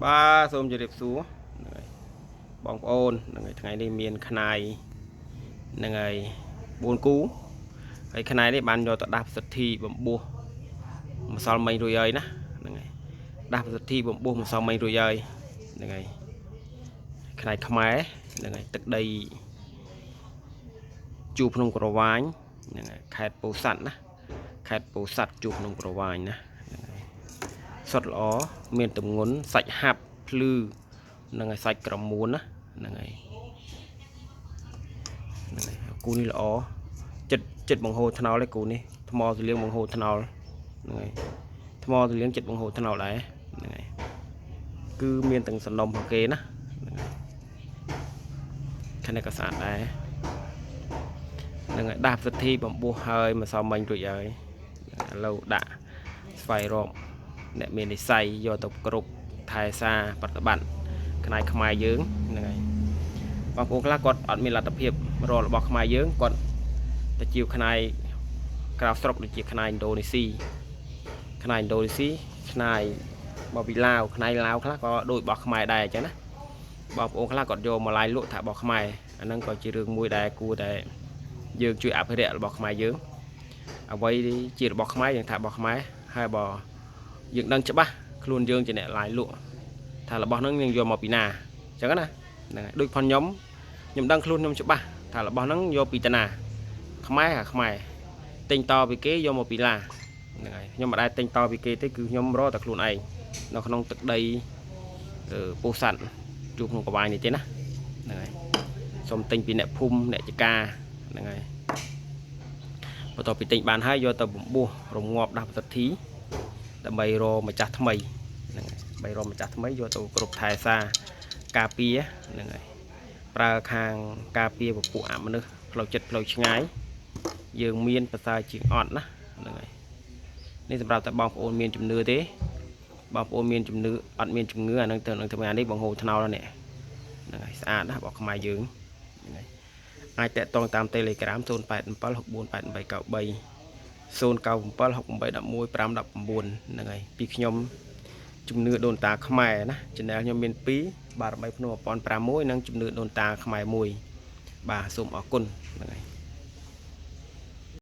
បាទសូមជម្រាបសួរហ្នឹងហើយបងប្អូនហ្នឹងហើយថ្ងៃនេះមានខ្នាយហ្នឹងហើយ4គូហើយខ្នាយនេះបានយកទៅដាស់សិទ្ធិបំពោះម្សិលមិញរួចហើយណាហ្នឹងហើយដាស់សិទ្ធិបំពោះម្សិលមិញរួចហើយហ្នឹងហើយខ្នាយខ្មែរហ្នឹងហើយទឹកដីជួរភ្នំក្រវាញហ្នឹងហើយខេត្តពោធិ៍សាត់ណាខេត្តពោធិ៍សាត់ជួរភ្នំក្រវាញណាហ្នឹងហើយសុទ្ធល្អមានទម្ងន់សាច់ហាប់ភ្លឺហ្នឹងហើយសាច់ក្រមួនណាហ្នឹងហើយហ្នឹងហើយគូនេះល្អចិត្តចិត្តបង្ហូរថ្នោលឯគូនេះថ្មទលៀងបង្ហូរថ្នោលហ្នឹងហើយថ្មទលៀងចិត្តបង្ហូរថ្នោលដែរហ្នឹងហើយគឺមានទាំងសំណុំរបស់គេណាហ្នឹងហើយខាងនេះក៏ស្អាតដែរហ្នឹងហើយដាស់សិទ្ធិបំពោះហើយមកសមមិញរួចហើយឥឡូវដាក់ស្វែងរកអ្នកមាននិស័យយកទៅគ្រប់ថែសារប្រតិបត្តិផ្នែកខ្មែរយើងហ្នឹងហើយបងប្អូនខ្លះគាត់អត់មានលទ្ធភាពរករបស់ខ្មែរយើងគាត់ទៅជាវខ្នាយក្រៅស្រុកដូចជាខ្នាយឥណ្ឌូនេស៊ីខ្នាយឥណ្ឌូនេស៊ីខ្នាយមកពីឡាវខ្នាយឡាវខ្លះក៏ដូចរបស់ខ្មែរដែរអញ្ចឹងណាបងប្អូនខ្លះគាត់យកមកឡាយលក់ថារបស់ខ្មែរអាហ្នឹងក៏ជារឿងមួយដែលគួរតែយើងជួយអភិរក្សរបស់ខ្មែរយើងអ្វីជារបស់ខ្មែរយើងថារបស់ខ្មែរហើយបើយើងដឹងច្បាស់ខ្លួនយើងជាអ្នកឡាយលក់ថារបស់ហ្នឹងយើងយកមកពីណាអញ្ចឹងណាហ្នឹងហើយដូចផងខ្ញុំខ្ញុំដឹងខ្លួនខ្ញុំច្បាស់ថារបស់ហ្នឹងយកពីតាណាខ្មែរអាខ្មែរទិញតពីគេយកមកពីឡាហ្នឹងហើយខ្ញុំមិនដែលទិញតពីគេទេគឺខ្ញុំរកតែខ្លួនឯងនៅក្នុងទឹកដីពោធិ៍សាត់ជួបក្នុងកវាយនេះទេណាហ្នឹងហើយសូមទិញពីអ្នកភូមិអ្នកចកាហ្នឹងហើយបន្ទាប់ពីទិញបានហើយយកទៅបំពោះរងាប់ដាស់ប្រសិទ្ធិដើម្បីរកម្ចាស់ថ្មីហ្នឹងហើយដើម្បីរកម្ចាស់ថ្មីយកទៅគ្រប់ថែសារការពារហ្នឹងហើយប្រើខាងការពារពពួកអមនុស្សផ្លូវចិត្តផ្លូវឆ្ងាយយើងមានប្រសើរជាងអត់ណាហ្នឹងហើយនេះសម្រាប់តែបងប្អូនមានជំនឿទេបងប្អូនមានជំនឿអត់មានជំងឺអានឹងទៅនឹងធ្វើអានេះបងហូរថ្នោលហ្នឹងហ្នឹងហើយស្អាតណាស់របស់ខ្មែរយើងហ្នឹងហើយអាចតាក់ទងតាម Telegram 087 648893 097 6811 519ហ្នឹងហើយពីខ្ញុំជំនឿដូនតាខ្មែរណា Channel ខ្ញុំមាន2បារមីភ្នំ1051និងជំនឿដូនតាខ្មែរមួយបាទសូមអរគុណហ្នឹងហើយ។